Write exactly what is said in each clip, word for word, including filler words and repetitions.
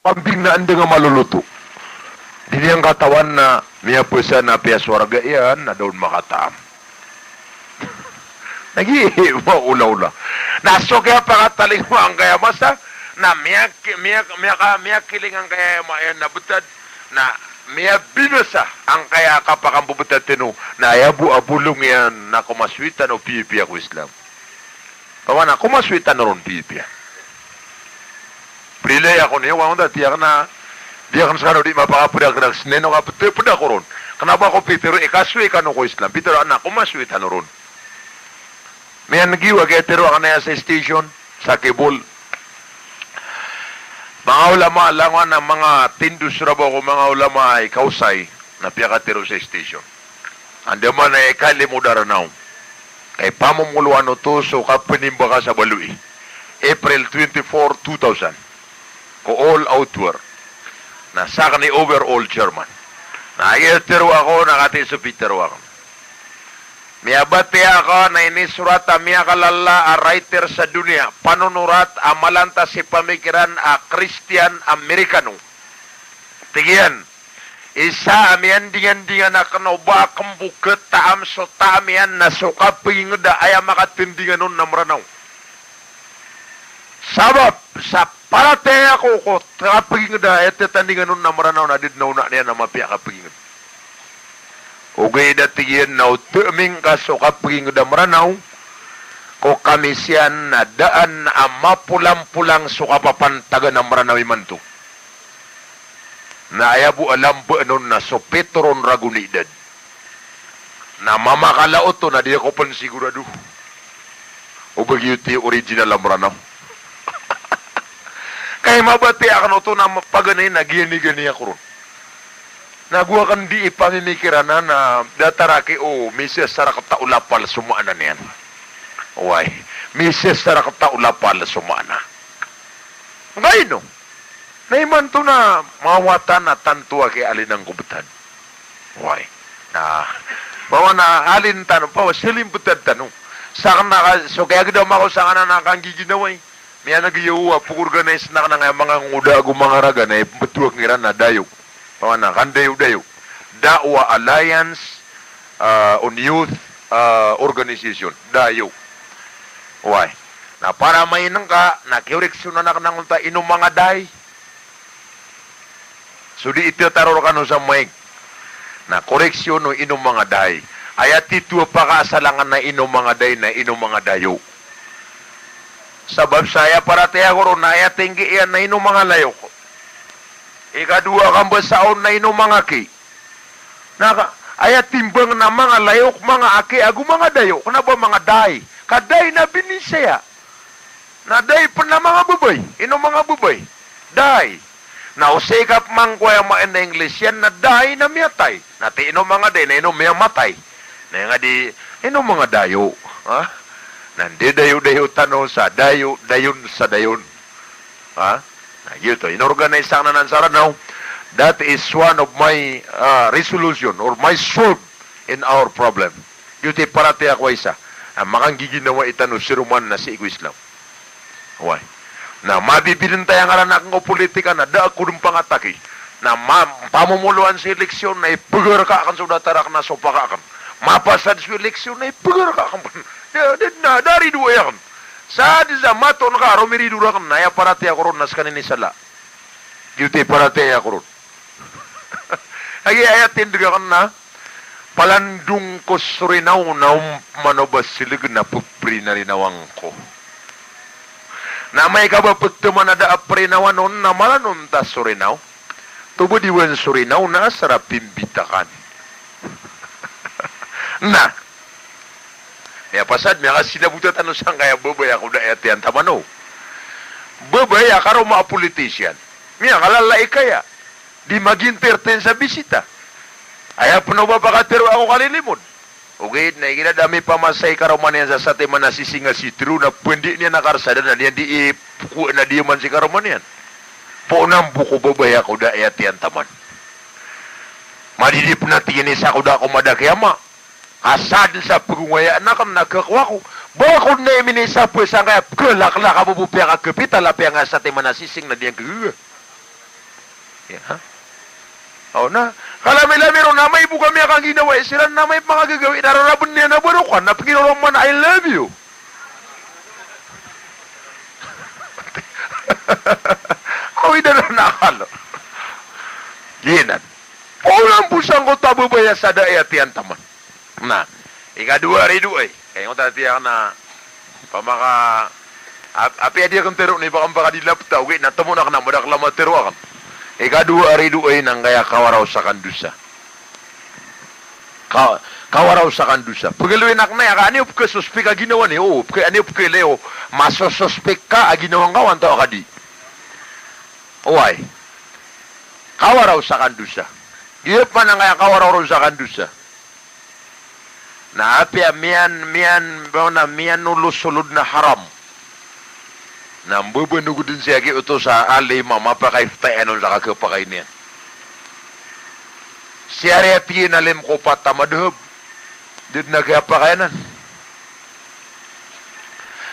kambing na anda nga maloloto. Di niyan katawan na miyabasa na piyasowarga iyan na da on makataam. Lagi maolaola. Na so kiyapakatalingoma angkaya masa, na miyaki-, miyak-, miyaka-, miyakiling angkaya ma-, iyan na betad, na miyabinasa angkaya kapakambebetad tano, na aya bo a bolong iyan na komasoy tano piyapiya ko Islam. Paman a, komasoy tano ron piyapiya. Prilay ako niyo, wangon ta, di akn a, di akn skano di mapakapeda kena senen o kapetepeda ko ron. Kena ba ko pitero, ikasoy kano ko Islam. Pitero akn a, komasoy tano ron. Miyan giwa kiyatero akn aya sa station, sa cable. Manga ulama, langowan a manga tindog sa Rabaw ko manga ulama i Kausay, na piyakatero sa station. Andamanaya i kalimo da Ranaw. Ka ipamomoloan oto so kapenimbaka sa baloy. April twenty-four, two thousand. Ko all outdoor. Na sakn i overall chairman. Na aya tero ako, na katii so pitero akn. Miyabatiya ako na inisorat a miyakalala a writer sa doniya, panonorat a malantas i pamikiran a Kristiyan Amerikano. Tig iyan, isa a miyandingandingan akn o ba akn bo ketaam so taam iyan na so kapegingeda aya makatendingan on na Meranaw. Sabap sa paratiyaya ko ko kapegingeda aya tetandingan on na Meranaw na di den a onaan iyan a mapiya a kapeginged. Ogaid a tig iyan na o temingka so kapeginged a Meranaw ko Kamis iyan na daan a mapolampolang so kapapantagan a Meranaw imanto. Na aya bo a lamba anon na so pitoron ragon i idad. Na mamakala oto na di ako pen sigurado o ba giyoto i original a Meranaw. Kay mabatiya akn oto na paganay na giyanigani ako ron. Na go akn di ipamimikiran a na datar aki o misesar keta o lapal so maana niyan. Oway, misesar keta o lapal so maana. Ngaino? Na imanto na mawatan a tanto aki a linang ko betad. Oway. Na, paman a alin tano, paman a salim betad tano. Sakn na ka, so kiyagedam ako sakn na kanggiginawai. Miyaneg iyo a pag-organize na kena nga manga ngoda ago manga raga na ipembetowan iran na DAYO. Paman a, kan DAYO, DAYO. Da'wah Alliance, ah, on Youth, ah, Organization. DAYO. Oway. Na para mainengka, na kiyoreksyonan akn a ngolta ino manga day. So di itetaro rekano sa mic. Na koreksyon o ino manga day. Aya tito a pakaasalangan na ino manga day na ino manga dayo. Sabap sa aya paratiyaya ko ron na aya tinggi iyan na ino manga layok. Ikadowa a kambasa on na ino manga ki. Na ka, aya timbang na manga layok, manga aki, ago manga dayo. Kena ba manga day? Ka day na binisaya. Na day pen na manga babay. Ino manga babay? Day. Na o sii ka pemangko aya maana English iyan na day na miyatay. Na ti ino manga day na ino miyamatay. Na aya nga di, ino manga dayo? Ha? Na di dayo-dayo tano sa dayo, dayon sa dayon. Ha? Na giyoto, inorganize akn anan sa Ranaw. That is one of my, ah, resolution or my solve in our problem. Giyoto i paratiyaya ko a isa a makanggiginawai tano siroman na sii ko Islam. Oway. Na mabibinentay a ngaran akn ko politika na da ako den pangataki. Na ma-, pamomoloan sa eleksyon na ipegarka akn so datar akn a sopaka akn. Mapasad so eleksyon na ipegarka akn. Da, da, na, da ridoay akn. Sa di sa maton ka, romirido rakn, na aya paratiyaya ko ron na sekaniyan i sala. Giyoto i paratiyaya ko ron. Agi aya tindeg akn na, palandong ko so Rinaw na ompama o ba seleg na peprinarinaw angko. Na amay ka ba petaman a da a perinawan on na mala on ta so Rinaw. Tobo di wan so Rinaw na asar a pimbitakan. Na, miyapasad, miyakasinabota tano sangkaya babay ako da aya tiyan tamano. Babay a karoma a politician. Miyakalala i kaya. Di mag-entertain sa bisita. Aya pen o ba pakatero ako kalilimod. Ogaid na igira da mipamasay karoma niyan sa satiman a sising a sitero na pendi niyan a karsada na diyan di i-, ko-, na diyaman si karoma niyan. Poon ambo ko babay ako da aya tiyan taman. Madidi pen a tig iyan i isa ko da ako madakiyama. Asad sa pegongayaan aken na kekawa ko. Ba ako na iminisapes angkaya pegelakelak a bo bo piyakakapital a piyangasa timan a sising na diyan kegaga. Ha? Aw na, kalamilami ron na amay bo ka miyakangginawa i siran na amay pangagagawii na raraben iyan a barokan na pengiroroman a "I love you." Awidan on a akal. Giyanan. Poon bo sangkoto a babay a sa da a aya tiyan taman. Na, ikadowa a ridoay. Kay ngoto a tiyak na pamaka, ap-, apiya di aken tero ni pakampaka di lapta, ogaid na tomo na kena madakel a matero aken. Ikadowa a ridoay na angkaya kawaraw sa kandosa. Ka-, kawaraw sa kandosa. Pegaloyin aken aya ka aniyo pekesospek a ginawa niyo, o, peke-, aniyo pekelayo, masosospek ka a ginawa ngka o antaa ka di. Oway. Kawaraw sa kandosa. Giya pman angkaya kawaraw ron sa kandosa. Na apiya miyan, miyan, na miyanolosolod na haram. Na mbebenog den sii a giyoto sa alim a mapakaifta iyan on sa kakapakay niyan. Sii ari a tig iyan a alim ko pat a madhab, da den a kiyapakay anan.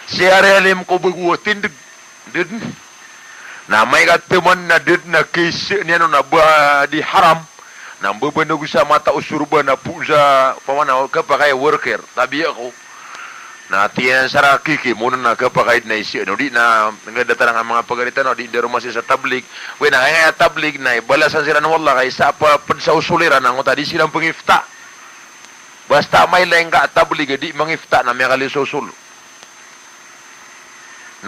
Sii ari a alim ko bago a tindeg, da den. Na amay ka taman na da den a kaisa niyan on a ba di haram, na mbebenog sa mata o sorba na poon sa pamana kapakay a worker, tabiya ko. Na tiyan sa rakiki, monan a kapakay den a isa, no, di na, ngka datar a manga pagari tano, di den roma sii sa tablig. Oway na, aya tablig na, ibalasan siran o Allah, ka isa a pa, ped sa osol iran, angkoto a di siran pengifta. Basta amay lay ngka tablig, di mangifta, na miyakalisosol.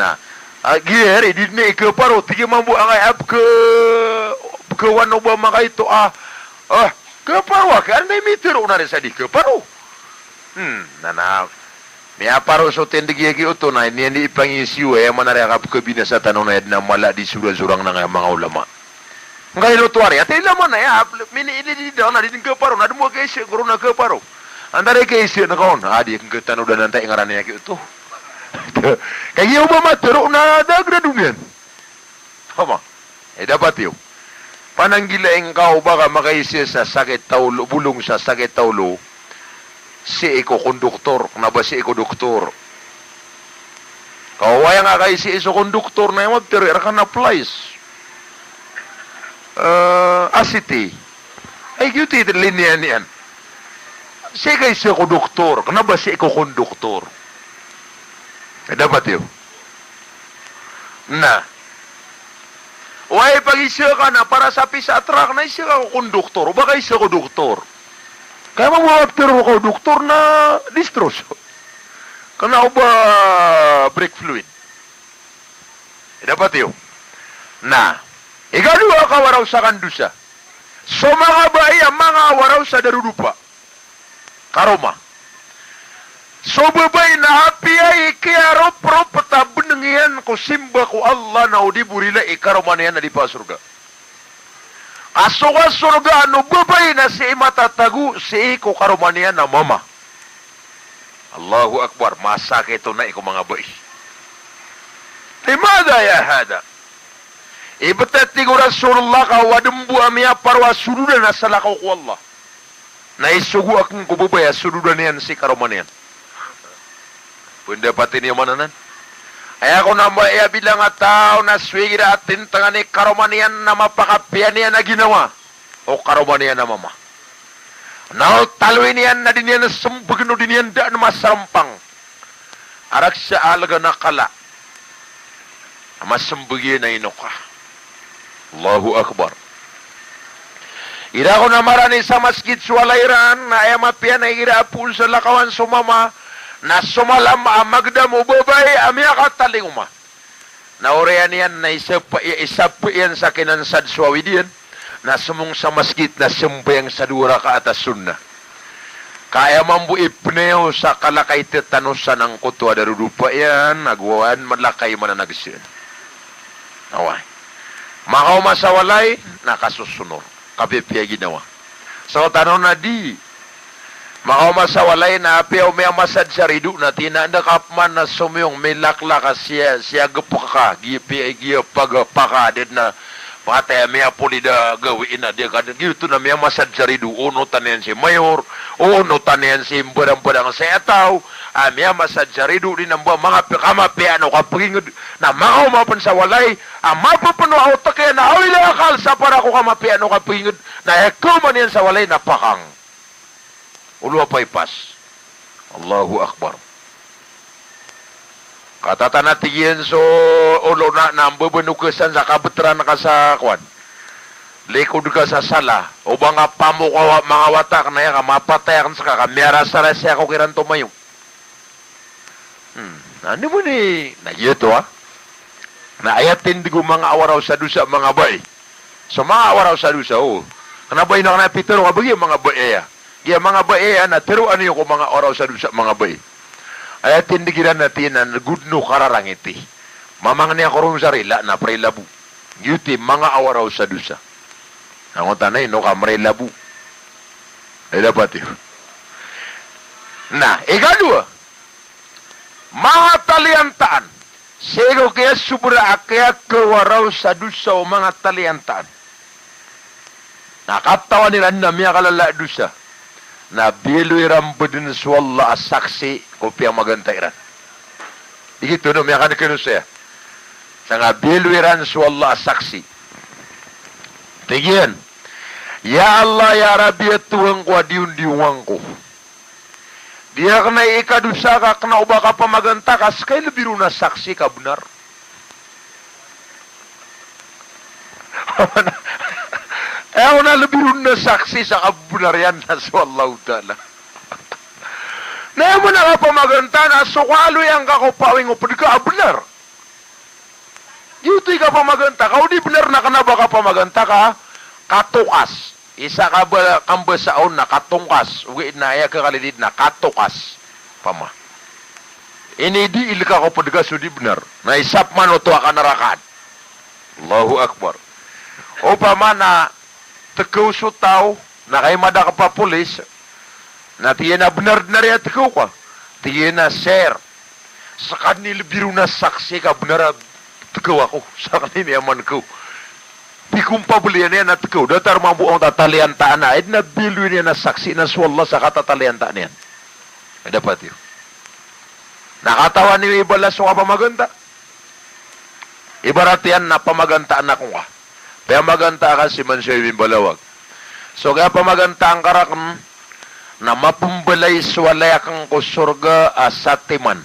Na, a, giya ari, di den i kaparo, tig iyan mambo angkaya, a, peke-, pekewan o ba makaito, a, a, kaparo, a, kaya na imitero na ri sa di kaparo. Hmm, na, na, miyaparo so tindeg iyan giyoto na, niyan di ipangisiyo, aya maana ri a kapekabinasa tano na, aya den a mala di sorasorang na angkaya manga ulama. Ngka ino to ari, ati ila mana ya, mini ini di daw na di ngka paro, na demo kaisa ko ron a kaparo. Antara i kaisa na kaon, a di ngka tano da nan ta ingaran iyan giyoto. Kagiya o ba matero na da a grado niyan. Hama, e dapat iyo. Pananggilai ngka o ba ka makaisa sa sakit a olo, bolong sa sakit a olo. Sii ko konduktor, kena ba sii ko doktor. Ka oway angka kaisa so konduktor na aya maptero iran ka na plice. Eh, asiti. Ay, giyoto i linya niyan. Sii kaisa ko doktor, kena ba sii ko konduktor. Eh, dapat iyo. Na. Oway, pag isa ka na para sa pisa a trak na isa ka ko konduktor, o ba kaisa ko doktor. Kaya mambo a ptero ko doktor na distroso. Kena o ba brake fluid. Dapat iyo. Na, ikadowa a kawaraw sa kandosa. So manga bai a manga waraw sa darodopa. Karoma. So babay na apiya i kiyaropropet a beneng iyan ko simba ko Allah na o di bo rila i karoma niyan a di pasorga. Ka so kasorgaan o babay na sii matatago sii ko karoma niyan a mama. Allahu Akbar, masakit on ai ko manga bai. Limadha ya hadha? Ibt a tig o Rasulullah ka o aden bo a miyaparo a sododan a salakaw ko Allah. Na isogo aken ko babay a sododan iyan sii karoma niyan. Pendapat ini o maana nan. Aya ko na mba iya bilang a taw na so igira a tintengan i karoma niyan na mapakapiya niyan a ginawa o karoma niyan a mama. Na o taloy niyan na di niyan sembegen o di niyan daan masarempang. Arak sa alga na kala. A masembeg iyan a ino ka. Allahu Akbar. Ira ko na marani sa masgit so walay iran, na aya mapiya na igira a poon sa lakawan so mama, na so malam a magdam o babay a miyakatalingoma. Na oriyan iyan na isapa, isapa iyan sa kinansad so awid iyan, na somong sa masgit na sambayang sa dowa rakaat a sunnah. Ka aya mambo i penayaw sa kalakay tetanosan angkoto a darodopa iyan, na gowaan malakay mananagsen. Oway. Makaoma sa walay, na kasosonor. Kapipiya ginawa. Sa tano na di. Makaoma sa walay na apiya o miyamasad sa rido na tinanda ka pman na somiyong milaklak a siya, siya gepeka, giya piya, giya pagepeka, den na Pkhataya miyapolid a gawii na di ka, giyoto na miyamasad sa rido, onotan iyan si mayor, onotan iyan si mbarangbarang sa aya taw, a miyamasad sa rido di na mba manga pi-, kamapiyaan o kapagingd, na makaoma pn sa walay a mapepeno a otek iyan na awila akal sa para ko kamapiyaan o kapagingd, na aya kaoma niyan sa walay na pakang. Olo a paipas. Allahu Akbar. Katatana tig iyan so olo na, na mbebenokesan sa kabetran ka sa kowan. Likod ka sa sala. O ba nga pamokawa, manga wata akn aya ka mapatay akn ska ka miyarasarasa ako kiran tomayo. Hmm. Na, ano mo ni, na giyoto, ah. Na aya tindg o manga awaraw sa dosa, manga bai. So manga awaraw sa dosa, o. Kna ba ino kna pitero ka ba giya manga bai aya. Giya manga bai aya na teroa niyo ko manga awaraw sa dosa, manga bai. Aya tindg iran na tig iyan a gudno kararangiti. Mamangni ako ron sa rila na prila bo. Giyoto i manga awaraw sa dosa. Angkoto na ino ka mrila bo. Aya dapat iyo. Na, ikadowa. Manga taliyantaan. Sii ko kiyasobra a kiyakawaraw sa dosa o manga taliyantaan. Na katawan iran na miyakalala a dosa. Na biyaloy iran bo dn so Allah a saksi ko piyamaganta iran. Igira oto no miyakanekeno saya. Sa nga biyaloy iran so Allah a saksi. Tig iyan, "Ya Allah, ya Rabbi, ya Tuhan ko a diyondiyongan ko. Di akn ikadosa ka kna o ba kapamaganta ka ska i lbi ron a saksi ka bnar." Aya on a lbi ron a saksi sa kabnar iyan na so Allahu Ta'ala. Na aya man a kapamaganta na so kaaloy angka ko pawing o pd ka a bnar. Giyoto i kapamaganta ka, o di bnar na kna ba kapamaganta ka, katokas. Isa ka ba, kambasa on na katongkas, ogaid na aya kakalilid na katokas. Pama. Inidiil ka ko pd ka so di bnar. Na isa pman oto a kanarakaan. Allahu Akbar. Opama na tkaw so taw, na kay mada ka pa polis, na tig iyan a bnar dn ari a tkaw ka. Tig iyan a, "Sir, skaniyan i lbi ron a saksi ka bnar a tkaw ako, skaniyan i miyaman ko." Pikompabli iyan iyan a tkaw, datar mambo angkoto a taliyantaan a, aya dn a biyaloy niyan a saksi na so Allah sa katataliyantaan iyan. Aya dapat iyo. Na katawan iyo i balas o kapamaganta. Ibarat iyan na pamagantaan ako ngka. Piyamagantaan ka si Mansoy Bimbalawag. So kiyapamagantaan ka rakn, na mapmbalay so walay akn ko sorga a satiman.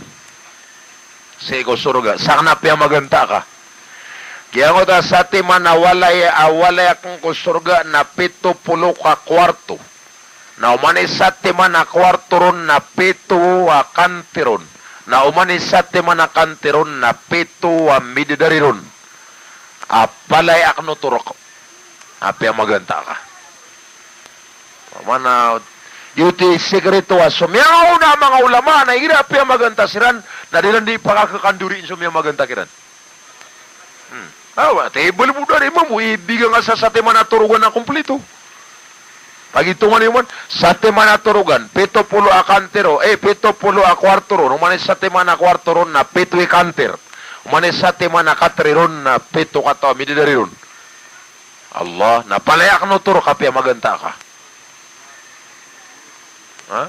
Sii ko sorga. Sakn a piyamagantaan ka. Giyangkoto a satiman a walay, a walay akn ko sorga na pito polo ka kuwarto. Na oman i satiman a kuwarto ron na pito a kanti ron. Na oman i satiman a kanti ron na pito a midadari ron. A palaya akn o torok a piyamagantaan ka. Mana, giyoto i sikreto a so miyaona a manga ulama na igira piyamagantaan siran, na di ran di pakakekandoriin so miyamagantaan kiran. Hmm. Awa, tebel bo dari mambo, ibigan ka sa satiman a torogan a kompleto. Pagitongan iyo man, satiman a torogan, pito polo a kanti ron, eh, pito polo a kuwarto ron, oman i satiman a kuwarto ron na pito i kanti. Oman i satiman a kanti ron na pito kataw a midadari ron. Allah, na palaya akn o torok a piyamagantaan ka. Ha?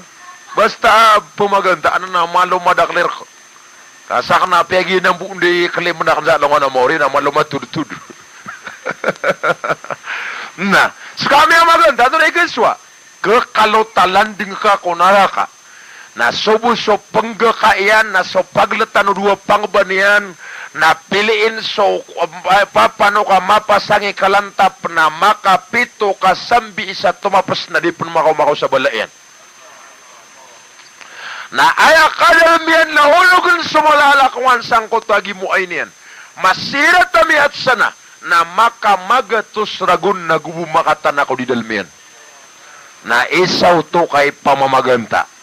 Basta pamagantaan na malo madakl i rk. Ka sakn a piyagiya nambo ndi klim akn sa alongan a maori na malo matodtod. Na, ska a miyamagantaan oto na ikasowa. Kekalotalanding ka ko naraka. Na so bo so pnggka iyan, na so pagltan o dowa pangban iyan, na piliin so, eh, papanok a mapasang i kalantap na makapito ka sambi sa tomaps na di pn makaomakaw sa bala iyan. Na aya kadalm iyan na ologn so mala a lakowan sangkoto a gimoay niyan. Masirat a miyatsana, na makamagatos ragon na go bo makatanak o di dalm iyan. Na isa oto ka ipamamaganta.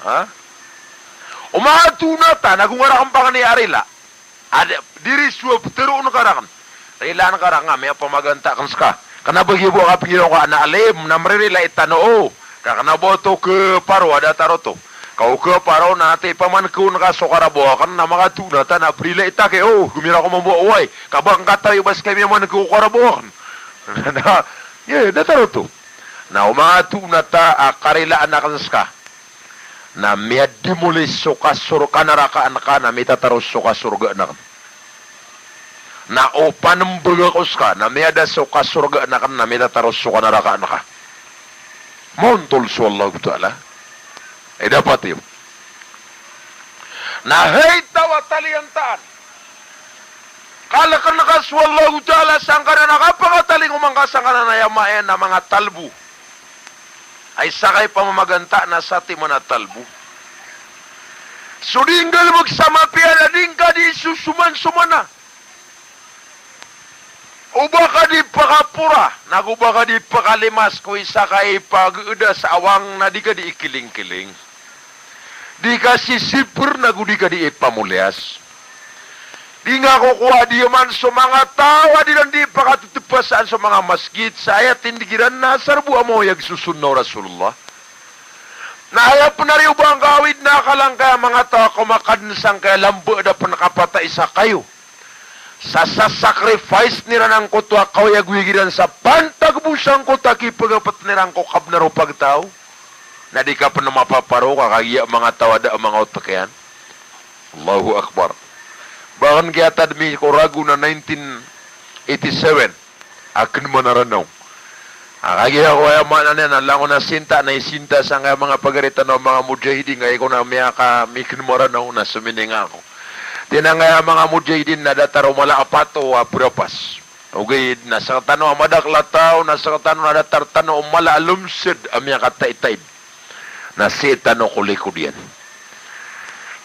Ha? O manga tonaa ta, na go nga rakn pangni a rila. Ada, di ri so a ptharoon ka rakn. Rilaan ka rakn a miyapamaganta akn ska. Kna ba giya bo a kapnggiraw ka na alim, na mririla i tano o. Ka kna ba oto khaparo a datar oto. Ka o kaparo na ati pamankaw ngka so karabok akn na makatoon ata na prilai ta ki, o, gomira ko mambo, oway. Ka ba ngka tawi bas kami amankaw ko karabok akn. Na, ya, datar oto. Na o makatoon ata a karilaan akn ska. Na miyadimoli so kasor-, kanarakaan ka na mitataros so kasorgaan akn. Na o panmbag ako ska, na miyada so kasorgaan akn na mitataros so kanarakaan ka. Montol so Allahu Ta'ala. Ay dapat iyo. Na hay taw a taliyantaan. Kalkn ka so Allahu Ta'ala sangkanan a kapakatalingoma ngka sangkanan a aya maana a manga talbo. Ay sakay pamamaganta na satiman a talbo. So di nggalbk sa mapiya na di ngka di sosoman-somana. O ba ka di pakapora, nago ba ka di pakalimas ko isa ka ipagda sa awang na di ka di ikilingkiling. Di ka sisipr nago di ka di ipamoliyas. Di nga kokowa di man so manga taw a di ran di pakatotopasaan so manga masgit sa aya tindg iran na asar bo a maoyag so sunnah o Rasulullah. Na aya pn ari o ba ngka awid na akala ngka aya manga taw a komakadn sangkaya lamba da pn kapatay sa kayo. Sa sacrifice iran angkoto a kaoyagoyag iran sa pantag bo sangkoto a kipagaptn iran ko kabnar o pagtaw. Na di ka pn mapaparo ka kagiya manga taw a da a manga otk iyan. Allahu Akbar. Ba akn kiyatadmi ko ragon a nineteen eighty-seven a Knman a Ranaw. A kagiya ko aya maana niyan na langon a sinta na isinta sangkaya manga pagari tano a manga mujahidin, kagiya ko na miyaka-, mi-Knman a Ranaw na somininga ako. Tinangkaya manga mujahidin na datar o mala a pato a brapas. Ogaid na sktano a madakl a taw, na sktano na datar tano o mala a lomsd a miyakataitaid. Na sii tano ko likod iyan.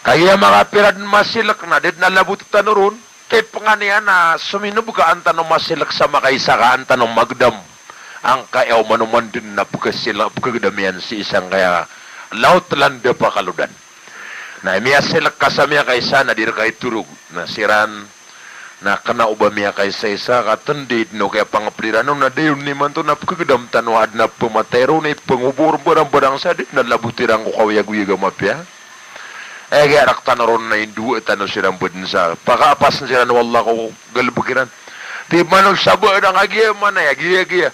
Kagiya makapira dn masilk na di dn a labot tano ron, tipngan iyan a sominobkaan tano masilk sa makaisa ka an tano magdam. Angkaya o manoman dn na pkhasilk, pkhagdam iyan sii sangkaya laot landa pakalodan. Na miyasilk ka sa miyakaisa na di rka itorog. Na siran na kna o ba miyakaisaisa ka tndid no kaya pangpd iran on na dayon imanto na pkhagdam tano a adn a pmatay ron i pngobor mbarang-barang sa di na labot iran ko kaoyagoyag a mapiya. Aya giya rktano ron na indowa tano siran badn sa pakapasn siran o Allah ko galbk iran. Ti mano saba dn a giya mana ya giya giya.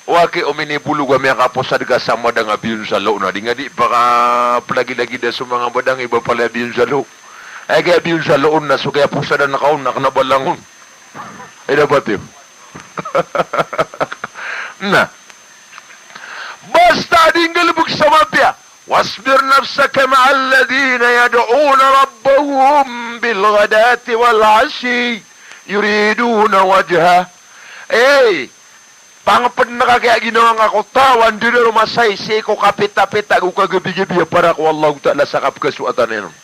Waki o minibolog a miyakaposad ka sa madang a biyon sa loo na di nga di pakaplagilagida so manga madang i ba palaya biyon sa loo. Aya giya biyon sa loo na so kaya posadan ka on na kna ba langon. Ay dapat iyo. Na. Basta di nggalbk sa mapiya. Wasbir nafsaka ma'alladhina yad'una rabbahum bil ghadati wal 'ashiyyi yuriduna wajhah. Ey, pangpd ngka kaya ginawa ngka ko taw a ndadaromasay sii ko kapitapita ago kagabigabi a para ko Allahu Ta'ala sa kapkhasoatan iyan on.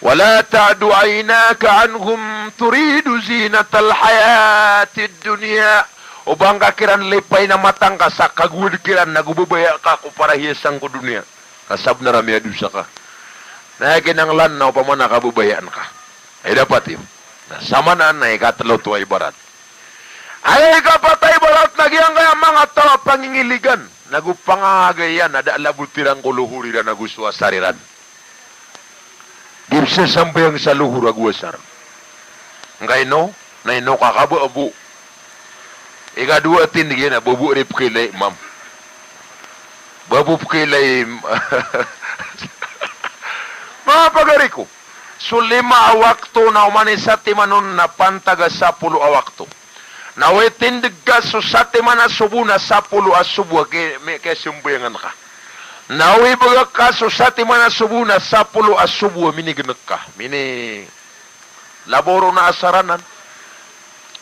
Wala ta'du 'aynaka 'anhum turidu zinatal hayatid dunya. O ba ngka kiran lipayn a mata ngka sa kagowad kiran ago babaya ka ko parahiyasan ko doniya. Ka sabnar a miyadosa ka. Na aya kinanglan na opama na kababayaan ka. Ay dapat iyo. Na samanaan na ikatlo oto a ibarat. Aya ikapat a ibarat na giyangkaya manga taw a pangingiligan, nago pangangagayan a da a labot iran ko lohor iran ago so asar iran. Di pzasambayang sa lohor ago asar. Ngkaino, na ino ka kababo. Ikadowa a tindg iyan a babo ri pkailay imam. Babo pkailay im-, manga pagari ko. So lima a wakto na oman i satiman on na pantag a sapolo a wakto. Na o itindg ka so satiman a sobo na sapolo a sobo a ki-, mi-, kiyasambayangan ka. Na o ibgak ka so satiman a sobo na sapolo a sobo a minignk ka. Mini-, labaw ron a asar anan.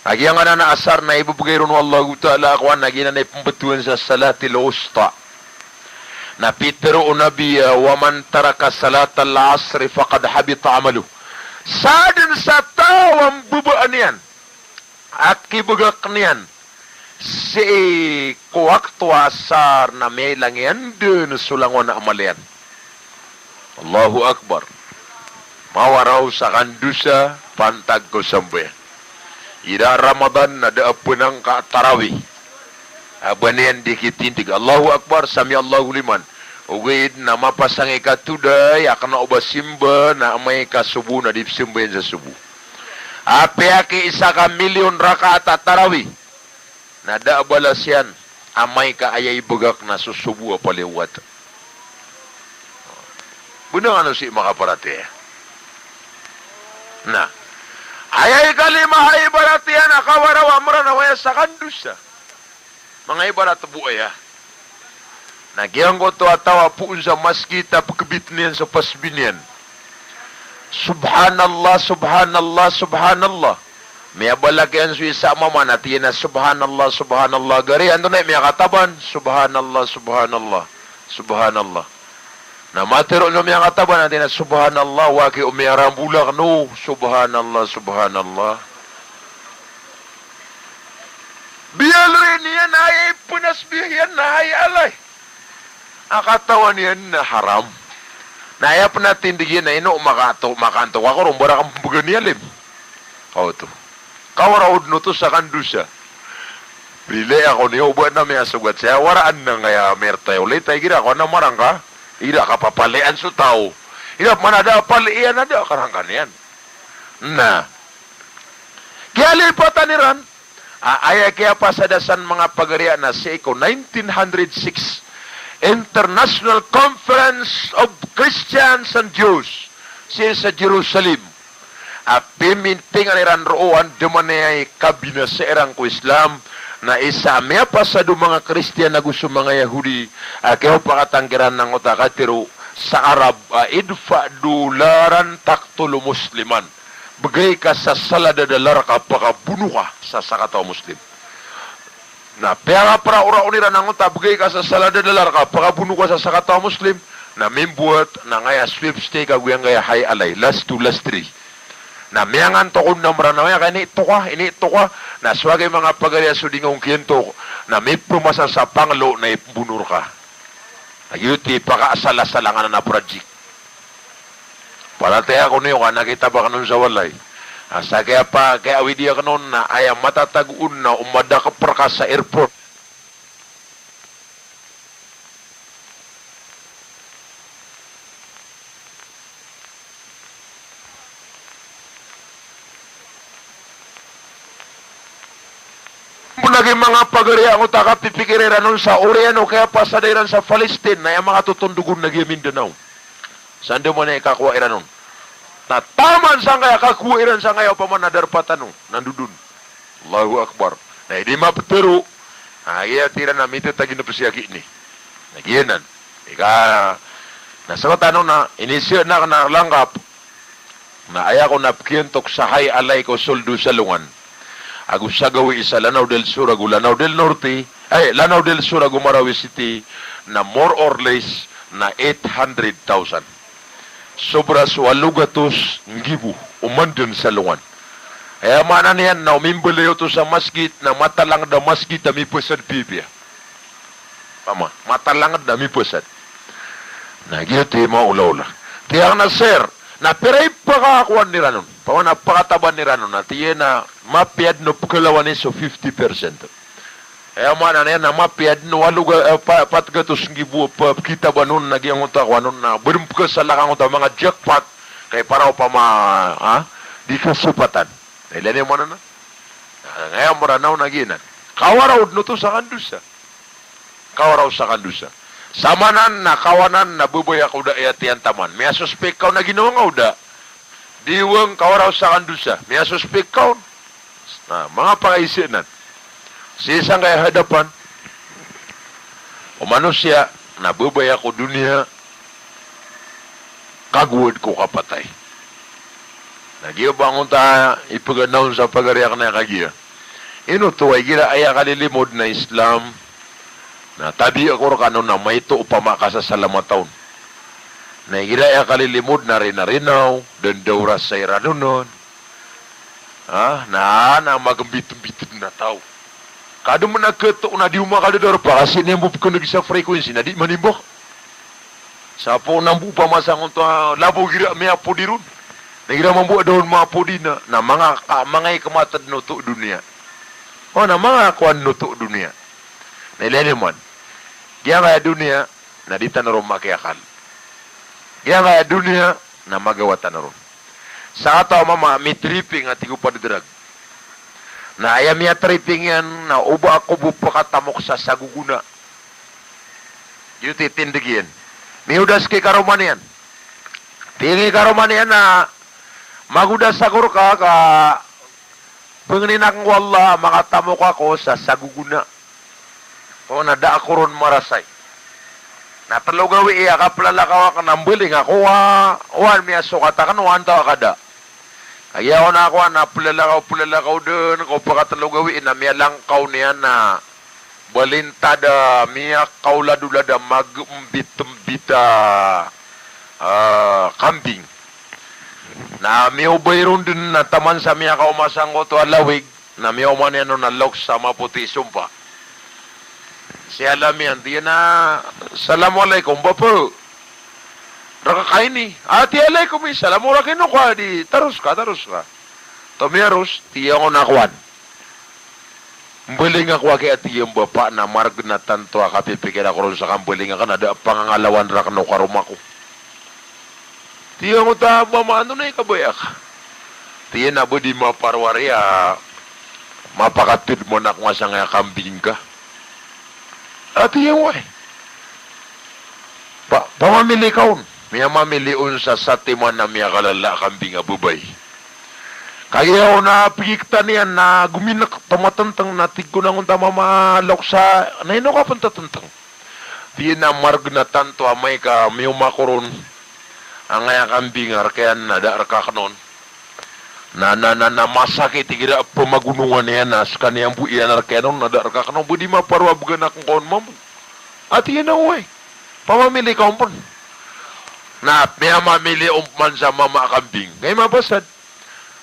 A giyangkanan a asar na ibbgay ron o Allahu Ta'ala a kowan a giyanan i pmbtowan sa salatil wusta. Na pitharo o Nabi a, "Wa man taraka salatal asri faqad habita amaluh." Sadn sa taw a mbabaan iyan a kibgakn iyan sii ko wakto a asar na miyailang iyan dn so langowan a amal iyan. Allahu Akbar. Mawaraw sa kandosa pantag ko sambayang. Ida Ramadan na da a pnangka a tarawih. A ba niyan di kitindg. Allahu Akbar, sami Allahu liman. Ogaid na mapasang i katoday a kena o ba simba na amay ka sobo na di pzambayaan sa sobo. Apiya ki isa ka milyon rakaat a tarawih na da a balas iyan amay ka aya ibagak na so sobo a palaya wata. Bnar kano sii makaparatiyaya. Na aya ikalima a ibarat iyan a kawaraw a Mranaw aya sakandosa. Manga ibarat bo aya na giyangkoto a taw a poon sa masgit a pkbitn iyan so pasbi niyan. Subhanallah, subhanallah, subhanallah. Miyabalak iyan so isa a mama na tig iyan a subhanallah, subhanallah. Gari antonaa i miyakataban? Subhanallah, subhanallah, subhanallah. Na matero so miyakataban na tig iyan a subhanallah, wa ki o miyarambola kano, subhanallah, subhanallah. Biyaloy niyan a aya ipnasbih iyan na hayya alay. A katawan iyan na haram. Na aya pn a tindg iyan na ino makato, makaantok ako ron, mbara ka mbgan i alim. Kaoto. Kawaraw dn oto sakandosa. Rilai ako niyo, o ba na miyasogat saya, waraan na ngaya mirtay olay ta igira ako na marangka. Igira kapapalian so taw. Igira pman a da a pali iyan a da a karangka niyan. Na kiyalipatan iran a aya kiyapasada san manga pagariya na sii ko nineteen hundred six, International Conference of Christians and Jews, sii sa Jerusalem. A pimintingan iran roo andamanaya i kabinasa iran ko Islam, na isa a miyapasad o manga Kristiyan ago so manga Yahudi a kiyapakatangkiran angkoto a katharo sa Arab a idfa dolaran taqtulu musliman. Bgay ka sa salad a dalar ka pakabono ka sa sakataw a Muslim. Na piyakapraorao iran angkoto a bgay ka sa salad a dalar ka pakabono ka sa sakataw a Muslim, na mimbowat na ngaya sweepstake ago giyangkaya hayya alay, last two, last three. Na miyangantok on a Mranaw aya ka initoka, initoka, na so agay manga pagariya so di ngka on kiyantok, na mipmasa sa panglo na ipmbono rka. Na giyoto i pakaasal-asalan anan a project. Paratiyaya ko niyo ka na kitabak anon sa walay. A sa kiyapa, kiyaawidi akn on na aya matatago on na o madakp rka sa airport. Lagid manga pagari angkoto a kapipikira iran on sa oriyan o kiyapasada iran sa Palestine, na aya makatotondog on na giya Mindanao. Sa andamanaya i kakowa iran on. Na taman sangkaya kakowa iran sangkaya opama na darpa tano, na ndodon. Allahu Akbar. Na di maptharo. Na giya tig iran a mitataginep sii a gii ini. Na giyanan. Ika, na sktano na, inisiya na kna langkap. Na aya ko na pkiyantok sa hayya alay ko soldo sa alongan ago sa gawii sa Lanao del Sur ago Lanao del Norte, ay, Lanao del Sur ago Marawi City, na more or less na eight hundred thousand. Sobra so walo gatos nggibo o mandan sa alongan. Aya maana niyan na o mimbalay oto sa masgit na matalangd a masgit a mipasad piyapiya. Pama, matalangd a mipasad. Na giyoto i maolaola. Tig akn a sir, na pira i pakakowan iran on? Pama na pakataban iran on, na tig iyan a mapiya dn o pkhalawani so fifty percent. Aya maana niyan na mapiya dn o walo ga, eh, pa-, pat gatos nggibo a pkitaban on na giyangkoto a kowan on na ba dn pkhasalaka angkoto a manga jackpot, ka ipara opama, ha? Di kasapatan. Na ilaya niyo maana na? Na, aya Mranaw na giyanan. Kawaraw dn oto sa kandosa. Kawaraw sa kandosa. Samanan na kawanan na babaya ko da aya tiyan taman. Miyasospek ka on a ginawa nga o da. Diwang kawaraw sa kandosa. Miyasospek ka on. Na, manga pakaisa anan. Sii sangkaya hadapan o manosiya na babaya ko doniya, kagowad ko kapatay. Na giya ba angkoto a ipaganaw on sa pagari akn a kagiya. Ino oto a igira aya kalilimod na Islam, na tabiya ko rkano na maito opama ka sa salamata on. Na igira aya kalilimod na rina-rinaw, dandawra sa iran on. Ha? Na, na magmbitmbit na taw. Kadn man a khato na di o makadadarpa ka sii niyan bo pkhaneg sa frequency na di manimbak. Sa poon a mbo opama sa angkoto a labo igira miyapodi ron. Na igira mambo a da on mapodi na, na manga ka-, manga ikmat dn oto doniya. O, na manga kowan dn oto doniya. Na ilaya niyo man. Giyangkaya doniya, Na di tano ron makiyakal. Giyangkaya doniya na magawa tano ron. Sakataw a mama mitripping a tig o pad drug. Na aya miyatripping iyan na oba ako bo pakatamok sa sagogona. Giyoto i tindeg iyan. Miyodas ki karoma niyan. Tig i karoma niyan a magodas ako reka ka pangnin aken ko Allah a makatamok ako sa sagogona. Ko na da ako ron marasay. Na telo gawii a kaplalakaw aken a mbaling ako a, owaan miyasokat aken, owaan taw a kada. Kagiya ako na ako a na plalakaw, plalakaw den ko pakatelo gawii na miyalangkaw niyan na balintad a miyakaoladolad a magembitembit a, ah, kambing. Na miyobay ron den na taman sa miyakaoma sangkoto a lawig, na miyaoma niyan on a loks a mapoti i sompa. Siyalami iyan, tig iyan a, "Assalamu alaikum, bapa. Reka ka ini?" "Ah, tig iyan, alaikum salam, o reka ino ka di, taros ka, taros ka." Tomiyaros, tig iyan a, "Kowan, mbaling ako aki," a tig iyan, "bapa, na mareg na tanto a kapipikir ako ron sa kambaling aken a da a pangangalawan raken o karoma ko." Tig iyan a, "Oto a mama, antonaa i kabaya ka?" Tig iyan a, "Ba di maparwari a mapakatedman ako nga sangkaya kambing ka?" A tig iyan a, "Oway. Pa, pamamili ka on." Miyamamili on sa satiman a miyakalala a kambing a babay. Kagiya on a pegiktan iyan na gominek, tomatenteng, na tig ko na ngonta mama loks a, "Na ino ka pen tatenteng?" Tig iyan a, "Mareg na tanto amay ka miyoma ko ron angkaya kambing a reka iyan na da reka aken on. Na, na, na, na masakit igira pemagonongan iyan a sekaniyan bo iyan a reka iyan on na da reka aken on, ba di maparwa began aken ka on mambo." A tig iyan a, "Oway. Pamamili ka on pen." Na miyamamili on peman sa mama a kambing. Kay mapasad.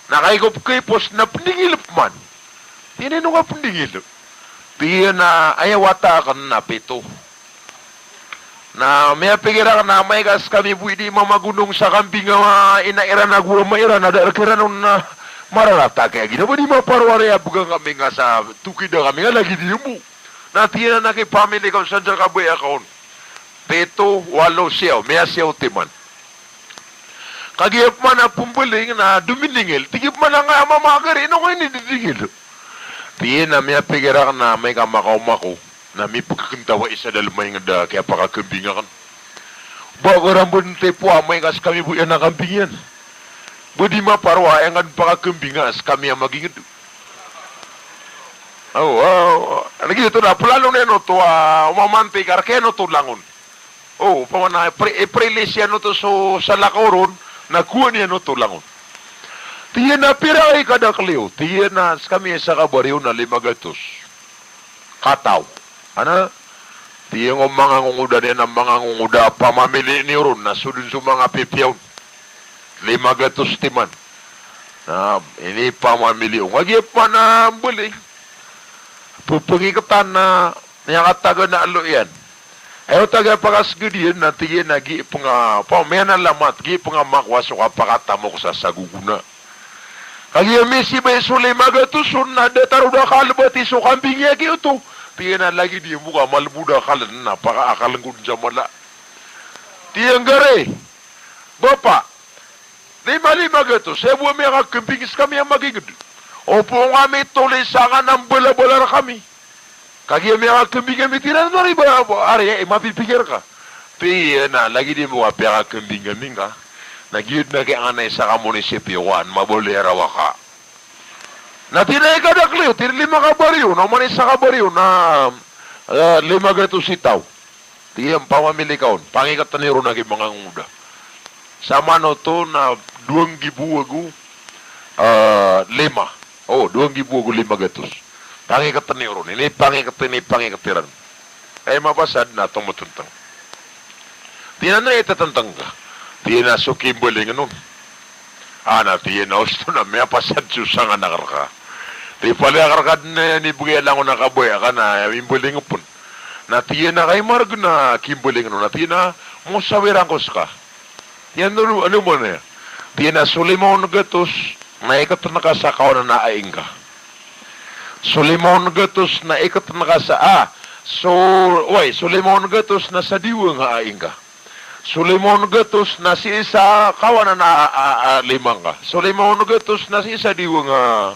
Na kay ko pekipos na pendingil peman. Tig iyan a, "Ino ka pendingil?" Tig iyan a, "Aya wata aken na pito. Na miyapikir aken a amay ka sekami bo i di mamagonong sa kambing a ina iran ago a ama iran a da reka iran on na mararata, kaya giya ba di maparwari a began kami nga sa tokida kami nga lagid iyan bo." Na tig iyan a, "Na kipamili ka on sa da kabaya ka on." Pito, walo, siyaw, miyasiyaw timan. Kagiya peman a pembaling na dominingil, tig iyan peman a, "Angkaya mama a gari, ino ka ini di dingil?" Tig iyan a, "Miyapikir aken a amay ka makaoma ako na mipekekentawa i sa dalem a inged a kiyapakakambing aken. Ba ko ramben tipo amay ka sekami bo iyan a kambing iyan. Ba di maparwa a inged pakakambing a sekami a maginged." Aw, aw, lagid oto na pelalo niyan oto a, o mamantik a reka iyan oto langon. O, opama na ipre-, iprelis iyan oto so salakaw ron, na kowaan iyan oto langon. Tig iyan a, "Pira i kadakel iyo?" Tig iyan a, "Sekami a sakabariyo na lima gatos kataw." Ana, tig iyan o mangangongoda niyan a mangangongoda a pamamili niyo ron na so den so manga pipiya on. Lima gatos timan. Na inipamamili on. Kagiya peman a mbaling. Pepengiketan na miyakatagan a elo iyan. Aya oto a kiyapakaseged iyan na tig iyan a gii pen a, pamamiyana lamat, gii pen a makowa so kapakatamok sa sagogona. Kagiya misibay so lima gatos on na datar o da kalebati so kambing a giyoto. Tig iyan a lagid iyan bo ka malebo da kalen na pakaakalen ko den sa mala. Tig iyan a gari, bapa, lima, lima gatos, aya bo a miyakakambing sekami a maginged. Opama ka mitolisa nga na mbalabala rekami. Kagiya miyakakambing ami tinan, ari ba, ari, eh, mapipikir ka. Tig iyan a lagid iyan bo ka piyakakambing ami ngka. Na giyoto na kiyangana isa ka munisipyo, owaan, mabaloy a rawa ka. Na tig iyan a ikadakel iyo, tig iyan a lima kabariyo, na oman isa kabariyo na, eh, lima gatos i taw. Tig iyan a pamamili ka on, pangiketen iyo ron a giya mangangongoda. Saman oto na dowa nggibo ago, eh, lima. O, dowa nggibo ago lima gatos. Pangiketen iyo ron. Inipangiketen, inipangiketen iran. Aya mapasad na tometenteng. Tig iyan a, "Antonaa i tetenteng ka?" Tig iyan a, "So kimbalingen on." "Ana," tig iyan a, "osto na miyapasad so sangan a kereka." Tig iyan a, "Palaya kereka den a inibegay a langon a kabaya ka na imbaling pen." Na tig iyan a, "Kay maregen a kimbalingen on?" Na tig iyan a, "Mosawiran ko seka." Tig iyan a, "Ano, ano man aya?" Tig iyan a, "So lima on gatos na iketen ka sa kawanan a aing ka. So lima on gatos na iketen ka sa, ah, So, way, so lima on gatos na sa diwang a ingka. So lima on gatos na sii sa kawanan a, a, a, a lima ngka. So lima on gatos na sii sa diwang a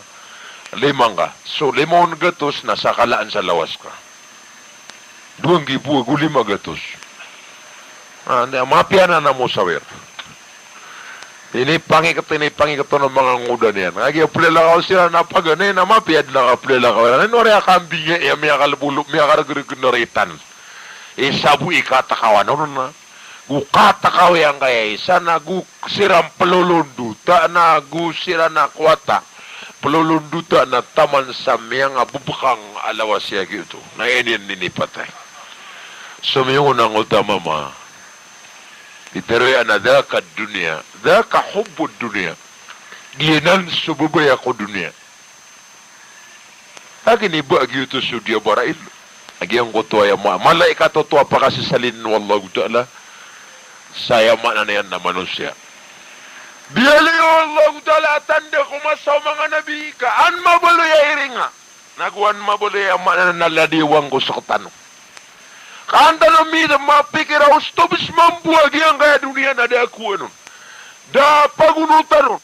lima ngka. So lima on gatos na sa kalaan sa lawas ka. Dowa nggibo ago lima gatos. Ah, na mapiya anan a mosawir. Inipangikot, inipangikot o manga ngoda niyan. Kagiya plalakaw siran na paganay na mapiya dn a kaplalakaw iran. Ino ari a kambing iyan, miyakalbolo, miyakargrg na ritan. Isa bo i katakawan on na. Go katakaw iyan kaya isa na go siran plolondota na go siran a kowata. Plolondota na taman sa miyangabebekang a lawas iyan giyoto. Na iniyan inipatay. So miyongoda a mama. Pitharo iyan a dhaka dunya, dhaka hubbud dunya. Giyanan so babaya ko doniya. Aken i ba giyoto so di a barail. Giyangkoto aya ma-, malaikat oto a pakasasalin o Allahu Ta'ala sa aya maana niyan na manosiya. Biyaloy o Allahu Ta'ala a tanda ko masa o manga nabi ka an mabaloy a iringa. Na go an mabaloy a maana na ladiyawan ko sktano. Ka an tano mapikir a osto bs mambo a giyangkaya doniya na da a kowan on. Da a pagonotan on.